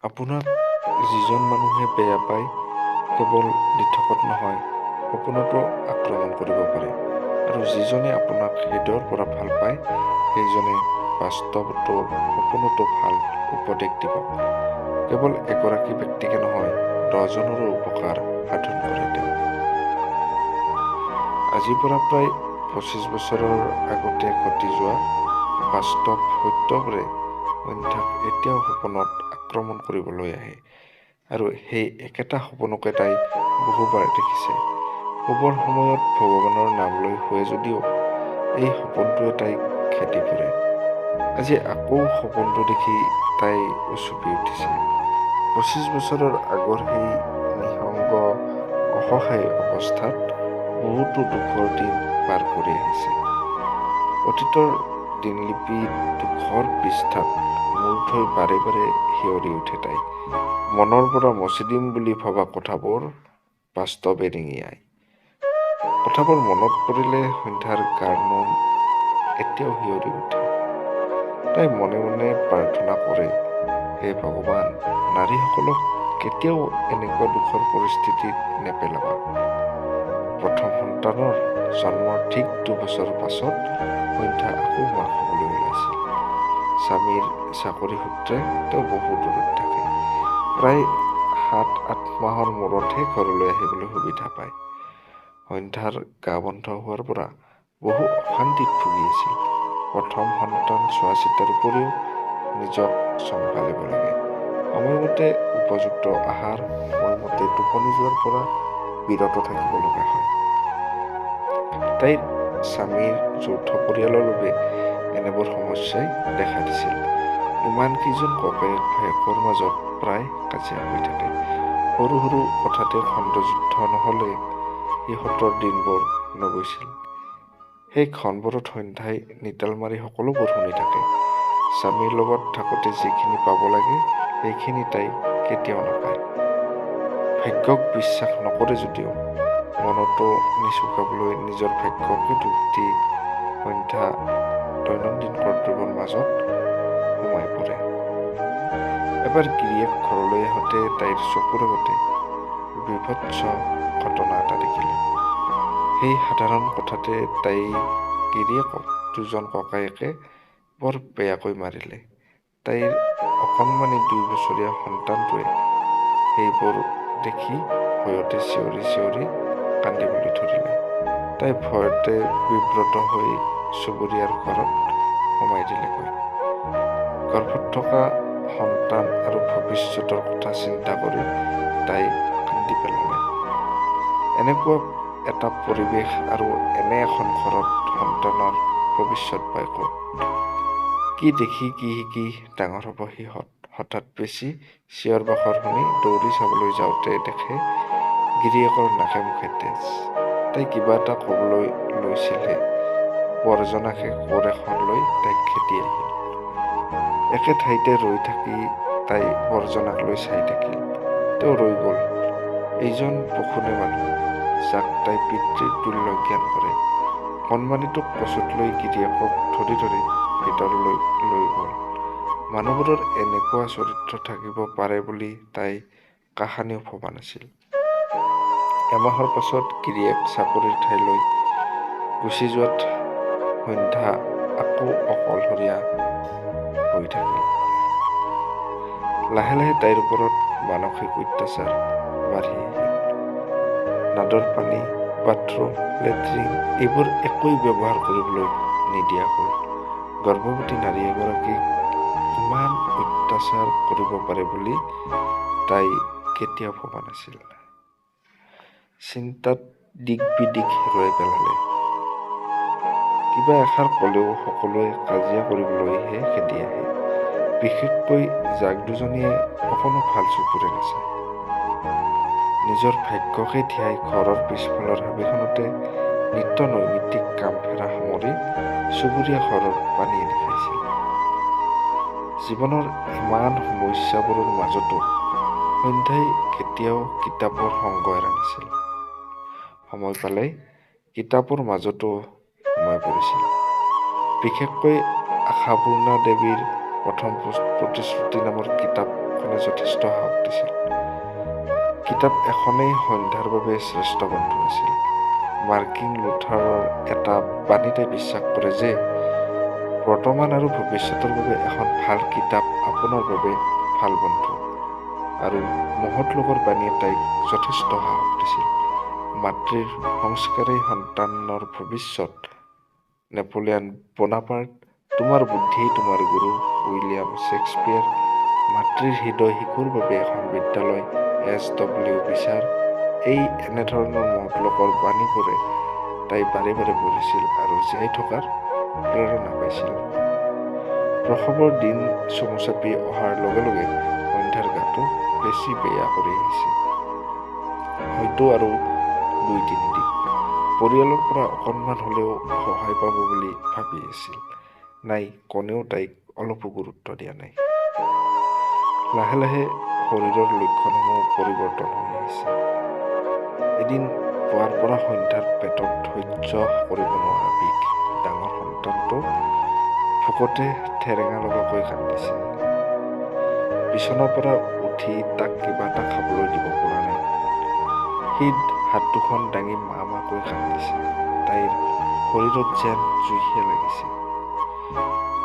আপোনাক যিজন মানুহে বেয়া পায় কেৱল দিঠকত নহয়, সপোনতো আক্ৰমণ কৰিব পাৰে আৰু যিজনে আপোনাক হৃদয়ৰ পৰা ভাল পায় সেইজনে বাস্তৱতো সপোনতো ভাল উপদেশ দিব। কেৱল এগৰাকী ব্যক্তিকে নহয়, দহজনৰো উপকাৰ সাধন কৰে তেওঁ। আজিৰ পৰা প্ৰায় 25 বছৰৰ আগতে ঘটি যোৱা বাস্তৱ সত্যবোৰে সন্ধ্যাক এতিয়াও সপোনত আক্ৰমণ কৰিবলৈ আহে আৰু সেই একেটা সপোনকে তাই বহুবাৰ দেখিছে। শুবৰ সময়ত ভগৱানৰ নাম লৈ শুৱে যদিও এই সপোনটোৱে তাইক খেদি ফুৰে। আজি আকৌ সপোনটো দেখি তাই উচুপি উঠিছে। 25 বছৰৰ আগৰ সেই নিঃসংগ অসহায় অৱস্থাত বহুতো দুখৰ দিন পাৰ কৰি আহিছে। অতীতৰ দিনলিপিত দুখৰ পৃষ্ঠাত মূৰ থৈ বাৰে বাৰে শিয়ৰি উঠে তাই। মনৰ পৰা মচি দিম বুলি ভবা কথাবোৰ বাস্তৱে ৰিঙিয়ায়। কথাবোৰ মনত পৰিলে সন্ধ্যাৰ গাৰ নোম এতিয়াও শিয়ৰি উঠে। তাই মনে মনে প্ৰাৰ্থনা কৰে, হে ভগৱান, নাৰীসকলক কেতিয়াও এনেকুৱা দুখৰ পৰিস্থিতিত নেপেলাবা। প্ৰথম সন্তানৰ জন্মৰ ঠিক 2 বছৰৰ পাছত সন্ধ্যা আকৌ মাক হ'বলৈ ওলাইছিল। স্বামীৰ চাকৰি সূত্ৰে তেওঁ বহু দূৰত থাকে। প্ৰায় 7-8 মাহৰ মূৰতহে ঘৰলৈ আহিবলৈ সুবিধা পায়। সন্ধ্যাৰ গা বন্ধ হোৱাৰ পৰা বহু অশান্তিত ভুগি আছিল। প্ৰথম সন্তান চোৱা-চিতাৰ উপৰিও নিজক চম্ভালিব লাগে। সময়মতে উপযুক্ত আহাৰ, সময়মতে টোপনি যোৱাৰ পৰা বিৰত থাকিব লগা হয়। তাইৰ স্বামীৰ যৌথ পৰিয়ালৰ বাবে এনেবোৰ সমস্যাই দেখা দিছিল। ইমানকেইজন ককায়েক ভায়েকৰ মাজত প্ৰায় কাজিয়া হৈ থাকে। সৰু সৰু কথাতে খণ্ডযুদ্ধ নহ'লে সিহঁতৰ দিনবোৰ নগৈছিল। সেই ক্ষণবোৰত সন্ধ্যাই নিতাল মাৰি সকলোবোৰ শুনি থাকে। স্বামীৰ লগত থাকোঁতে যিখিনি পাব লাগে সেইখিনি তাই কেতিয়াও নাপায়। ভাগ্যক বিশ্বাস নকৰে যদিও মনতো নিচুকাবলৈ নিজৰ ভাগ্যকে দুখ দি সন্ধ্যা দৈনন্দিন কৰ্তব্যৰ মাজত সোমাই পৰে। এবাৰ গিৰিয়েক ঘৰলৈ আহোঁতে তাইৰ চকুৰ আগতে বীভৎস ঘটনা এটা দেখিলে। সেই সাধাৰণ কথাতে তাই গিৰিয়েকক দুজন ককায়েকে বৰ বেয়াকৈ মাৰিলে। তাইৰ অকণমানি 2 বছৰীয়া সন্তানটোৱে সেইবোৰ দেখি ভয়তে চিঞৰি চিঞৰি কান্দিবলৈ ধৰিলে। তাই ভয়তে বিব্ৰত হৈ চুবুৰীয়াৰ ঘৰত সোমাই দিলেগৈ। গৰ্ভত থকা সন্তান আৰু ভৱিষ্যতৰ কথা চিন্তা কৰি তাই কান্দি পেলালে। এনেকুৱা এটা পৰিৱেশ আৰু এনে এখন ঘৰত সন্তানৰ ভৱিষ্যত পাই ক'ত? কি দেখি কি শিকি ডাঙৰ হ'ব সিহঁত? হঠাৎ বেছি চিঞৰ বাখৰ শুনি দৌৰি চাবলৈ যাওঁতে দেখে গিৰিয়েকৰ নাকে মুখে তেজ। তাই কিবা এটা ক'বলৈ লৈছিলহে, বৰজনাকে কোৰ এখন লৈ তাইক খেদি আহিল। একে ঠাইতে ৰৈ থাকি তাই বৰজনাক লৈ চাই থাকিল। তেওঁ ৰৈ গ'ল। এইজন পখুনে মানুহ, যাক তাই পিতৃৰ তুল্য জ্ঞান কৰে। কণমানিটোক কচুত লৈ গিৰিয়েকক ধৰি ধৰি ভিতৰলৈ লৈ গ'ল। মানুহবোৰৰ এনেকুৱা চৰিত্ৰ থাকিব পাৰে বুলি তাই কাহানিও ভবা নাছিল। এমাহৰ পাছত গিৰিয়েক চাকৰিৰ ঠাইলৈ গুচি যোৱাত সন্ধ্যা আকৌ অকলশৰীয়া হৈ থাকিল। লাহে লাহে তাইৰ ওপৰত মানসিক অত্যাচাৰ বাঢ়ি আহিল। নাদৰ পানী, বাথৰুম, লেট্ৰিন এইবোৰ একোৱেই ব্যৱহাৰ কৰিবলৈ নিদিয়া হ'ল। গৰ্ভৱতী নাৰী এগৰাকীক ইমান অত্যাচাৰ কৰিব পাৰে বুলি তাই কেতিয়াও ভবা নাছিল। চিন্তাত দিক বিদিক হেৰুৱাই পেলালে। কিবা এষাৰ ক'লেও সকলোৱে কাজিয়া কৰিবলৈহে খেদি আহে। বিশেষকৈ জাক দুজনীয়ে অকণো ভাল চকুৰে নাচায়। নিজৰ ভাগ্যকে ধিয়াই ঘৰৰ পিছফালৰ হাবিখনতে নিত্য নৈমিত্তিক কাম ফেৰা সামৰি চুবুৰীয়া ঘৰৰ পানী আনি খাইছিল। জীৱনৰ ইমান সমস্যাবোৰৰ মাজতো সন্ধ্যাই কেতিয়াও কিতাপৰ সংগ এৰা নাছিল। সময় পালেই কিতাপৰ মাজতো সোমাই পৰিছিল। বিশেষকৈ আশাপূৰ্ণা দেৱীৰ প্ৰথম প্ৰতিশ্ৰুতি নামৰ কিতাপখনত এখনে যথেষ্ট সাহস দিছিল। কিতাপ এখনেই সন্ধ্যাৰ বাবে শ্ৰেষ্ঠ বন্ধু আছিল। মাৰ্কিন লুথাৰৰ এটা বাণীতে বিশ্বাস কৰে যে বৰ্তমান আৰু ভৱিষ্যতৰ বাবে এখন ভাল কিতাপ আপোনাৰ বাবে ভাল বন্ধু, আৰু মহৎ লোকৰ বাণীয়ে তাইক যথেষ্ট সাহস দিছিল। মাতৃৰ সংস্কাৰেই সন্তানৰ ভৱিষ্যত। নেপোলিয়ন বোনাপাৰ্ট, তোমাৰ বুদ্ধিয়েই তোমাৰ গুৰু। উইলিয়াম শ্বেক্সপীয়েৰ, মাতৃৰ হৃদয় শিশুৰ বাবে এখন বিদ্যালয়। এছ ডব্লিউ বিচাৰ। এই এনেধৰণৰ মহৎ লোকৰ বাণীবোৰে তাই বাৰে বাৰে পঢ়িছিল আৰু জীয়াই থকাৰ প্ৰেৰণা পাইছিল। প্ৰসৱৰ দিন চমু চাপি অহাৰ লগে লগে সন্ধ্যাৰ গাটো বেছি বেয়া কৰি আহিছে। হয়তো আৰু 2-3 দিন পৰিয়ালৰ পৰা অকণমান হ'লেও সহায় পাব বুলি ভাবি আছিল। নাই, কোনেও তাইক অলপো গুৰুত্ব দিয়া নাই। লাহে লাহে শৰীৰৰ লক্ষণসমূহ পৰিৱৰ্তন হৈ আহিছে। এদিন পুৱাৰ পৰা সন্ধ্যাৰ পেটত সহ্য কৰিব নোৱাৰা বিষ। ডাঙৰ সন্তানটো ভোকতে ঠেৰেঙা লগাকৈ কান্দিছে। বিচনাৰ পৰা উঠি তাক কিবা এটা খাবলৈ দিব পৰা নাই। সি হাত দুখন দাঙি মা মাকৈ কান্দিছে। তাইৰ শৰীৰত যেন জুইহে লাগিছে।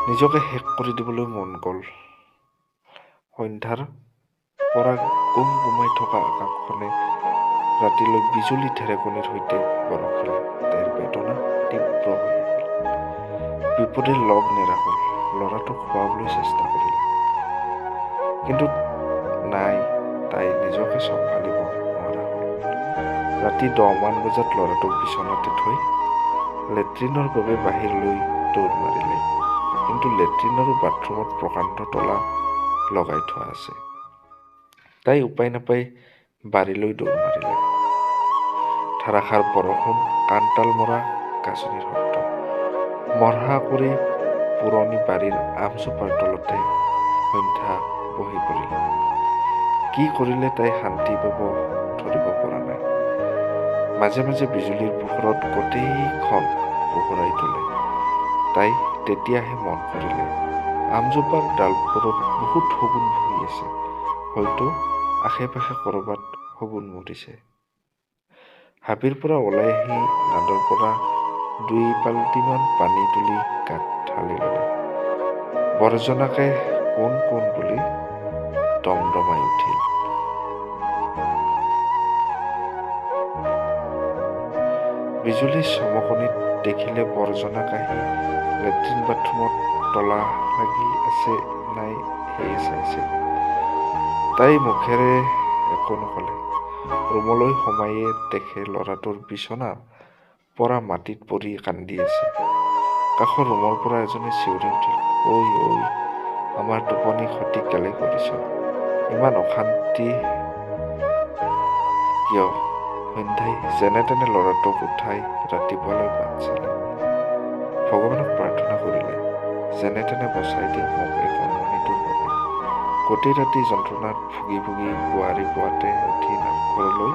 নিজকে শেষ কৰি দিবলৈ মন গ'ল। সন্ধ্যাৰ পৰা গুম গুমাই থকা আকাশখনে ৰাতিলৈ বিজুলী ঢেৰেকনিৰ সৈতে বৰষিলে। তাইৰ বেদনা তীব্ৰ হৈ আহিল। বিপদে লগ নেৰা হ'ল। ল'ৰাটোক খুৱাবলৈ চেষ্টা কৰিলে, কিন্তু নাই, তাই নিজকে চম্ভালিব নোৱাৰা হ'ল। ৰাতি 10মান বজাত ল'ৰাটোক বিচনাতে থৈ লেট্ৰিনৰ বাবে বাহিৰলৈ দৌৰ মাৰিলে। কিন্তু লেট্ৰিনৰো বাথৰুমত প্ৰকাণ্ড তলা লগাই থোৱা আছে। তাই উপায় নাপাই বাৰীলৈ দৌৰ মাৰিলে। ধাৰাসাৰ বৰষুণ, কাণতাল মৰা গাজনিৰ শব্দ। মৰহা কৰি পুৰণি বাৰীৰ আমজোপাৰ তলতে সন্ধ্যা বহি পৰিল। কি কৰিলে তাই শান্তি পাব ধৰিব পৰা নাই। মাজে মাজে বিজুলীৰ পোহৰত গোটেইখন পোহৰাই তোলে। তাই তেতিয়াহে মন কৰিলে আমজোপাৰ ডালবোৰত বহুত শগুন বহি আছে। হয়তো আশে পাশে ক'ৰবাত শগুন মৰিছে। হাবিৰ পৰা ওলাই আহি নাদৰ পৰা 2 বাল্টিমান পানী তুলি গাত ঢালি ল'লে। বৰজনাকে কোন কোন বুলি দমদমাই উঠিল। বিজুলী চমকনিত দেখিলে বৰজনাক আহি লেট্ৰিন বাথৰুমত তলা লাগি আছে নাই সেয়ে চাইছে। তাই মুখেৰে একো নকলে। ৰুমলৈ সোমায়ে দেখে ল'ৰাটোৰ বিচনাৰ পৰা মাটিত পৰি কান্দি আছে। কাষৰ ৰুমৰ পৰা এজনে চিঞৰি উঠিল, ঐ ঐ, আমাৰ টোপনি ক্ষতি কেলে কৰিছ? ইমান অশান্তি কিয়? সন্ধ্যাই যেনে তেনে ল'ৰাটোক উঠাই ৰাতিপুৱালৈ বাট চালে। ভগৱানক প্ৰাৰ্থনা কৰিলে, যেনে তেনে বচাই দিয়া মোক এই কণমানিটোৰ বাবে। গোটেই ৰাতি যন্ত্ৰণাত ভুগি ভুগি বোৱাৰী পুৱাতে উঠি নামঘৰলৈ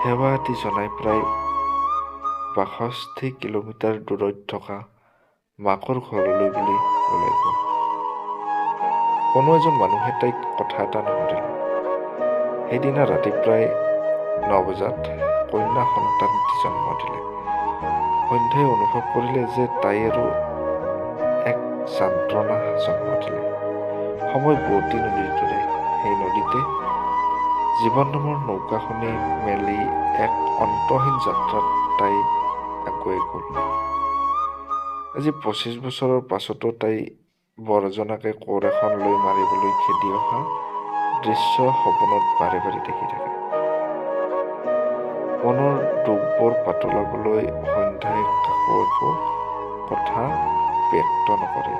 সেৱা এটি জনাই প্ৰায় 62 কিলোমিটাৰ দূৰৈত থকা মাকৰ ঘৰলৈ বুলি ওলাই গ'ল। কোনো এজন মানুহে তাইক কথা এটা নুসুধিলে। সেইদিনা ৰাতি প্ৰায় 9 বজাত কন্যা সন্তানটি জন্ম দিলে। সন্ধ্যাই অনুভৱ কৰিলে যে তাই আৰু এক যন্ত্ৰণা জন্ম দিলে। সময় বোৱতী নদীৰ দৰে। সেই নদীতে জীৱন নামৰ নৌকাখনি মেলি এক অন্তহীন যাত্ৰাত তাই আগুৱাই গ'ল। আজি 25 বছৰৰ পাছতো তাই বৰজনাকে কোৰ এখন লৈ মাৰিবলৈ খেদি অহা দৃশ্য সপোনত বাৰে বাৰে দেখি থাকে। মনৰ দুখবোৰ পাতলাবলৈ সন্ধ্যাই কাকো একো কথা ব্যক্ত নকৰে।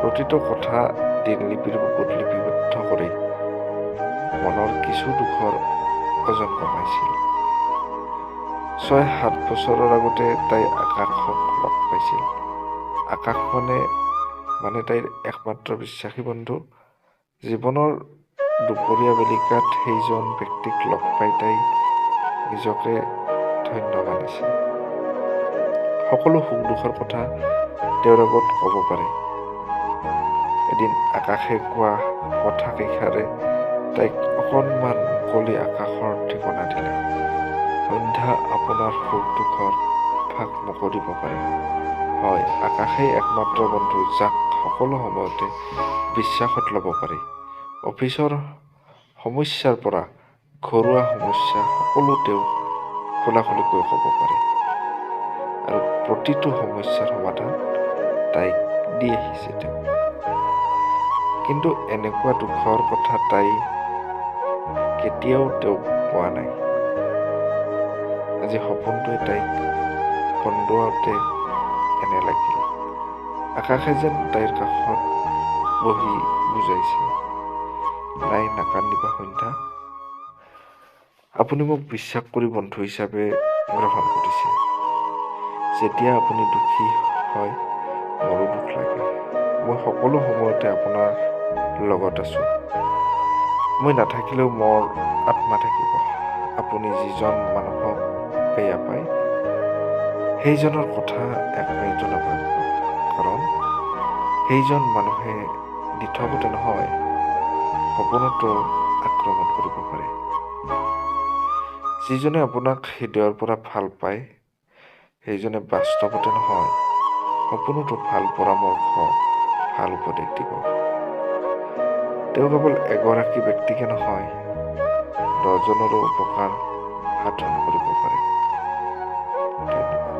প্ৰতিটো কথা দিনলিপিৰ বুকুত লিপিবদ্ধ কৰি মনৰ কিছু দুখৰ ওজন কমাইছিল। 6-7 বছৰৰ আগতে তাই আকাশক লগ পাইছিল। আকাশ মানে তাইৰ একমাত্ৰ বিশ্বাসী বন্ধু। জীৱনৰ দুপৰীয়া বেলিকাত সেইজন ব্যক্তিক লগ পাই তাই নিজকে ধন্য মানিছে। সকলো সুখ দুখৰ কথা তেওঁৰ আগত ক'ব পাৰে। এদিন আকাশে কোৱা কথাকেইষাৰে তাইক অকণমান মুকলি আকাশৰ ঠিকনা দিলে। সন্ধ্যা, আপোনাৰ সুখ দুখৰ ভাগ মোকো দিব পাৰে। হয়, আকাশেই একমাত্ৰ বন্ধু যাক সকলো সময়তে বিশ্বাসত ল'ব পাৰি। অফিচৰ সমস্যাৰ পৰা ঘৰুৱা সমস্যা সকলো তেওঁ খোলাখুলিকৈ ক'ব পাৰে আৰু প্ৰতিটো সমস্যাৰ সমাধান তাইক দি আহিছে তেওঁ। কিন্তু এনেকুৱা দুখৰ কথা তাই কেতিয়াও তেওঁক কোৱা নাই। আজি সপোনটোৱে তাইক কন্দুৱাওঁতে এনে লাগিল, আকাশে যেন তাইৰ কাষত বহি বুজাইছে, নাই, নাকান্দিবা সন্ধ্যা। আপুনি মোক বিশ্বাস কৰি বন্ধু হিচাপে গ্ৰহণ কৰিছে। যেতিয়া আপুনি দুখী হয়, মোৰো দুখ লাগে। মই সকলো সময়তে আপোনাৰ লগত আছোঁ। মই নাথাকিলেও মোৰ আত্মা থাকিব। আপুনি যিজন মানুহক বেয়া পায়, সেইজনৰ কথা এক মিনিটো নাভাবিব, কাৰণ সেইজন মানুহে দিঠকতে নহয়, সপোনতো আক্ৰমণ কৰিব পাৰে। যিজনে আপোনাক হৃদয়ৰ পৰা ভাল পায়, সেইজনে বাস্তৱতে নহয়, সপোনতো ভাল পৰামৰ্শ, ভাল উপদেশ দিব। তেওঁ কেৱল এগৰাকী ব্যক্তিকে নহয়, 10জনৰো উপকাৰ সাধন কৰিব পাৰে। ধন্যবাদ।